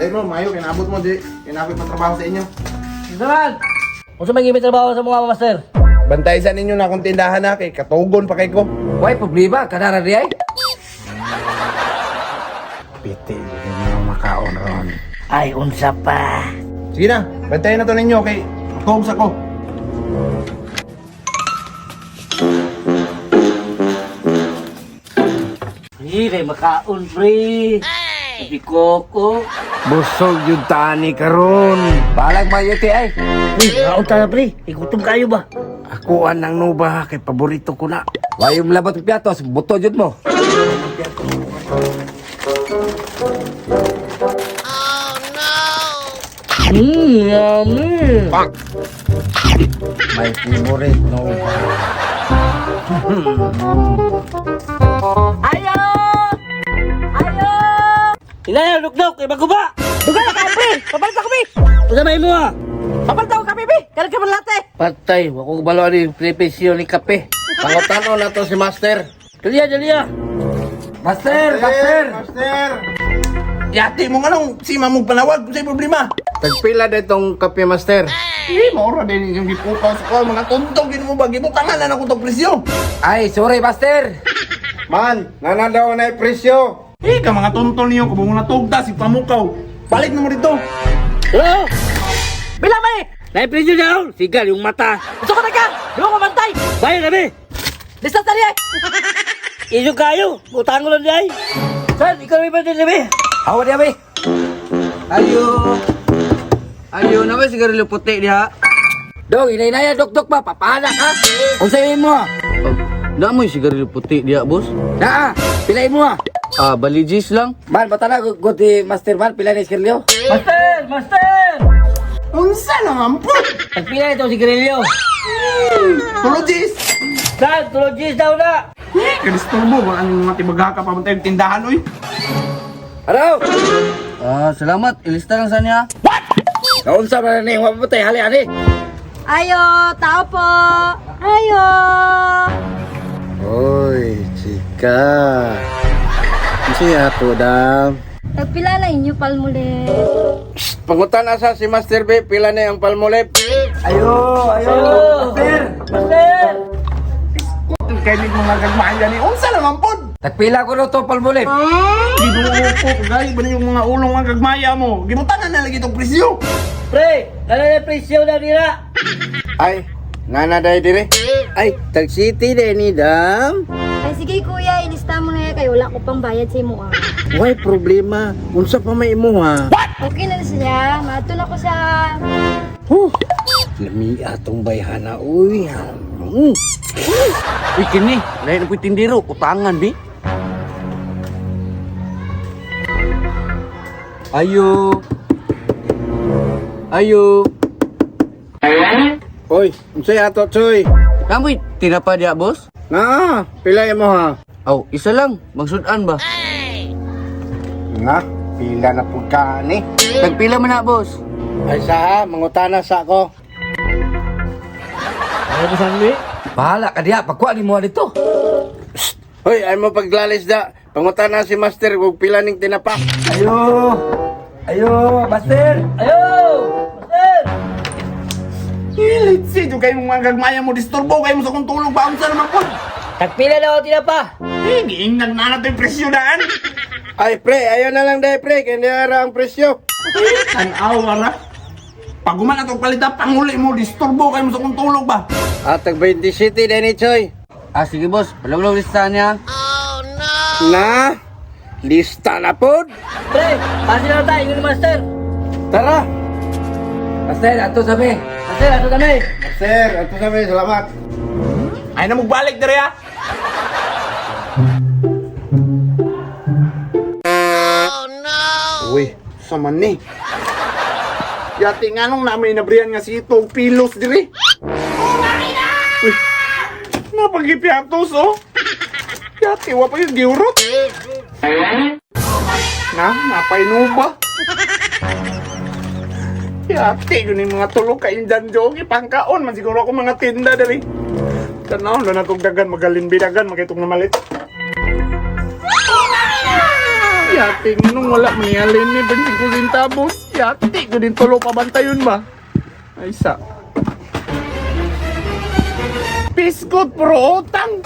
Dahil mo, mayo, kinabot mo, di. Kinabot mo trabaho sa inyo. Naman! Kung sa may trabaho sa mga master. Bantay sa ninyo na akong tindahan na, kay katugon pa kay ko. Way problema kanara di ay. Piti, yun yung makaon ron. Ay, unsa pa. Sige na, bantayan na to ninyo, kay tuog sa ko. Pre, kay makaon, pre. Sabi ko. Busog yung tani karon. Balag mayuti ay. Pre, makaon ta na, pre. Igutom kayo ba? Ako ang nuba kay paborito ko na. Way yung labot ng piatos, buto jud mo. Yummy. My favorite nuba. Ayo! Ayo! Inayo, lukdok, kay bago ba? Dugay na kayo, pre! Papalit ako, pre! Unsa may mo ah? Papalit ako kape, pre! Kalag ka man latte! Patay, wa ko balo ani presyo ni kape. Pangutano na to si Master. Daliya, daliya. Master, master. Master! Yati mo nga nung si mamong panawag, kung sa'yo problema. Tagpila na itong kape, Master. Eh, maura din yung gipukaw sa ko, mga tuntong, gino mo ba, gibutangan na ako tong presyo. Ay, sorry master. Man, nana daw na yung presyo. Eh, ka mga tuntong niyo, kung mga tugta, si pamukaw. Balik na mo dito. Hello? Bila man eh! Nay presyo daw. Sigal yung mata. Gusto ko na ka! Di mo ko bantay! Bayo na be. Lista tali eh! Iso kayo. Utang ko lang di ay. San, ikaw may pwede be. Hawa diya be. Ayo. Ayo na ba sigarilyo puti diha? Dong, inay-inaya dok-dok ba? Papanak ha? Unsa imo ha? Oh, na mo yung sigarilyo puti diha, boss? Naa, pila imo ha? Ah, balijis lang. Man, bata na, good di master man, pila ni sigarilyo? Master, master. Unsa naman po? Tagpila ito sigarilyo. Tulogis! San, tulogis daw na. Eh, kadisturbo, wala ang mga tibagaka pa yung tindahan, oy. Araw! Ah, salamat. Ilista lang sa niya. Kaunsa man ni wa patay hali ani. Ayo, tao po. Ayo. Oy, chika. Kasi ako, dam. Tagpila na inyo palmuli. Pangutan asa si Master B, pila na ang palmolive. Ayo, ayo, master. Master. Kay mig mga gagmaya ni, unsa naman po? Tagpila ko no to palmolive. Ginuo ko, kagay ba na yung mga ulong mga gagmaya mo? Gibutangan na lagi itong presyo. Pre, nana na presyo daw nila. Ay, nana day dire. Ay, tag city day ni dam. Ay sige kuya, ilista mo na yan kay wala ko pang bayad sa imo ah. Way problema. Unsa pa may imo ha? Okay na siya. Mato na ko sa Huh. Lami atong bayhana uy. Uy, kini. Lain na po yung tindero. Utangan, bi. Ayo. Ayo. Oy, unsay ato choy? Kamoy, tinapa diha, boss? Na, pila imo ha? Aw, isa lang. Magsudan ba? Na, pila na pud ka ani. Tagpila man na, boss. Ay sa ha, mangutana sa ako. Ano ko san Bahala ka diha, pagkuha nimo dito. Hoy, ay mo paglalis da. Pangutana si Master kung pila ning tinapa. Ayo. Ayo, master. Ayo! Master! Ilit si, yung kayo mga gagmaya mo, disturbo kayo mo sa kong tulog ba? Unsa naman po? Tagpila daw tinapa. Eh, giingnan na natin yung presyo daan. Ay pre, ayo na lang day pre, kay niara ang presyo. Tanawa na. Pag guman atong palita, panguli mo, disturbo kayo mo sa kong tulog ba? Ah, tag 20 city day ni Choy. Ah, sige, boss. Palawlaw lista niya. Na, lista na pod. Pre, pasin na tayo, yun master. Tara. Master, ato sabi. Master, ato kami. Master, ato sabi, salamat. Ay na magbalik dire ha. Oh no! Uy, sa man ni. Yati nga nung namin nabriyan nga si ito, pilos dire. Uy, napagipiatos oh. Yati, wa pa yung giurot. Na, napainuba. Yati, yun yung mga tulog kayo dyan, Jogi. Pangkaon, man siguro ako mga tinda dali. Tanaw na natong dagan, magaling bidagan, makitong namalit. Yati, nung wala mangyalin ni 25 centavos. Yati, ko din tulo pabantayon ba? Ay sa. Piskot pro utang.